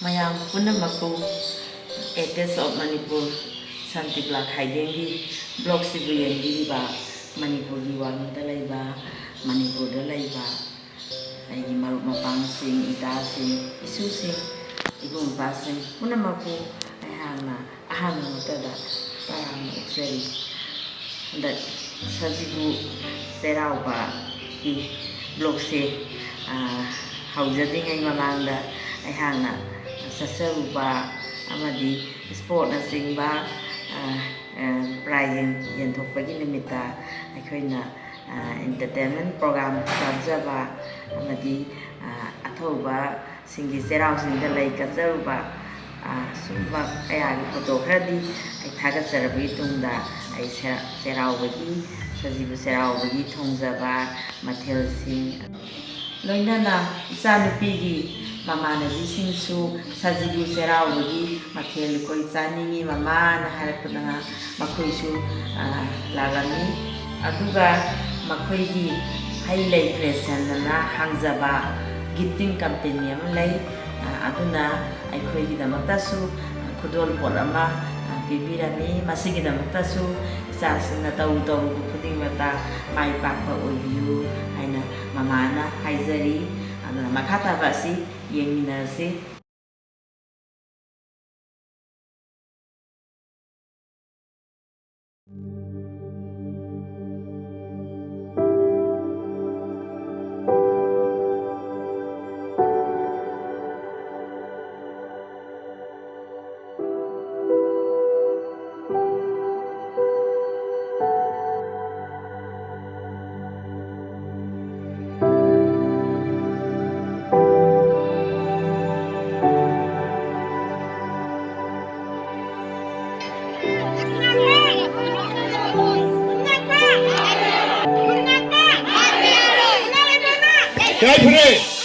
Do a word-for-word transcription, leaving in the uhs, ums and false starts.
ꯃꯌꯥꯝ ꯄꯨꯝꯅꯃꯛꯄꯨ ꯑꯦ taste of Manipur Shantibala ꯈꯥꯏꯗꯦꯝꯒꯤ ꯕ꯭ꯂꯣꯛꯁꯤꯕꯨ ꯌꯦꯡꯕꯤꯔꯤꯕ ꯃꯅꯤꯄꯨꯔꯒꯤ ꯋꯥꯡꯃꯗ ꯂꯩꯕ, ꯃꯅꯤꯄꯨꯔꯗ ꯂꯩꯕ ꯑꯩꯒꯤ ꯃꯔꯨꯞ ꯃꯄꯥꯡꯁꯤꯡ, ꯏꯇꯥꯁꯤꯡ, ꯏꯁꯨꯁꯤꯡ, ꯏꯕꯨꯡ ꯏꯄ꯭ꯋꯥꯁꯤꯡ ꯄꯨꯝꯅꯃꯛꯄꯨ ꯑꯩꯍꯥꯛꯅ ꯑꯍꯥꯟꯕ ꯃꯛꯇꯗ ꯇꯔꯥꯝꯅ ꯑꯣꯛꯆꯔꯤ꯫ ꯍꯟꯗꯛ ꯁꯖꯤꯕꯨ ꯆꯩꯔꯥꯎꯕꯒꯤ ꯕ꯭ꯂꯣꯛꯁꯦ, ꯑ, ꯍꯧꯖꯗ꯭ꯔꯤꯉꯩ ꯃꯃꯥꯡꯗ ꯑꯩꯍꯥꯛꯅ ꯆꯠꯆꯔꯨꯕ ꯑꯃꯗꯤ ꯁ꯭ꯄꯣꯔꯠꯅꯆꯤꯡꯕ, ꯑ, ꯑ, ꯄ꯭ꯔꯥꯏꯖ ꯌꯦꯟ-, ꯌꯦꯟꯊꯣꯛꯄꯒꯤ ꯅꯨꯃꯤꯠꯇ ꯑꯩꯈꯣꯏꯅ, ꯑ, ꯑꯦꯟꯇꯔꯇꯦꯟꯃꯦꯟ ꯄ꯭ꯔꯣꯒ꯭ꯔꯥꯝ ꯌꯥꯎꯖꯕ ꯑꯃꯗꯤ, ꯑ, ꯑꯊꯧꯕ ꯁꯤꯡꯒꯤ ꯆꯩꯔꯥꯎꯁꯤꯡꯗ ꯂꯩ ꯀꯠꯆꯔꯨꯕ, ꯑ, ꯁꯨꯝꯕ ꯀꯌꯥꯒꯤ ꯐꯣꯇꯣ ꯈꯔꯗꯤ ꯑꯩ ꯊꯥꯒꯠꯆꯔꯕꯒꯤ ꯇꯨꯡꯗ ꯑꯩ ꯁꯦ-, ꯆꯩꯔꯥꯎꯕꯒꯤ, ꯁꯖꯤꯕꯨ ꯆꯩꯔꯥꯎꯕꯒꯤ ꯊꯣꯡꯖꯕ ꯃꯊꯦꯜꯁꯤꯡ, ꯂꯣꯏꯅꯅ ꯏꯆꯥꯅꯨꯄꯤꯒꯤ ꯃꯃꯥꯟꯅꯕꯤꯁꯤꯡꯁꯨ ꯁꯖꯤꯕꯨ ꯆꯩꯔꯥꯎꯕꯒꯤ ꯃꯊꯦꯜ ꯂꯨꯀꯣꯏ ꯆꯥꯅꯤꯡꯉꯤ ꯃꯃꯥꯅ ꯍꯥꯏꯔꯛꯄꯗ ꯃꯈꯣꯏꯁꯨ, ꯑ, ꯂꯥꯛꯂꯝꯃꯤ꯫ ꯑꯗꯨꯒ ꯃꯈꯣꯏꯒꯤ ꯍꯩ ꯂꯩ ꯀ꯭ꯔꯦꯁꯟ ꯑꯅ ꯍꯥꯡꯖꯕ ꯒꯤꯐꯇꯤꯡ ꯀꯝꯄꯦꯅꯤ ꯑꯃ ꯂꯩ꯫ ꯑ, ꯑꯗꯨꯅ ꯑꯩꯈꯣꯏꯒꯤꯗꯃꯛꯇꯁꯨ ꯈꯨꯗꯣꯜꯄꯣꯠ ꯑꯃ, ꯑ, ꯄꯤꯕꯤꯔꯝꯃꯤ꯫ ꯃꯁꯤꯒꯤꯗꯃꯛꯇꯁꯨ ꯏꯆꯥꯁꯤꯡꯅ ꯇꯧꯔꯨ ꯇꯧꯔꯨꯕ ꯈꯨꯗꯤꯡꯃꯛꯇ ꯃꯥꯏ ꯄꯥꯛꯄ ꯑꯣꯏꯕꯤꯌꯨ ꯍꯥꯏꯅ ꯃꯃꯥꯅ ꯍꯥꯏꯖꯔꯤ꯫ ꯑꯗꯨꯅ ꯃꯈꯥ ꯇꯥꯕ ꯑꯁꯤ ꯌꯦꯡꯃꯤꯟꯅꯔꯁꯤ꯫ ꯌꯥꯏꯐꯔꯦ꯫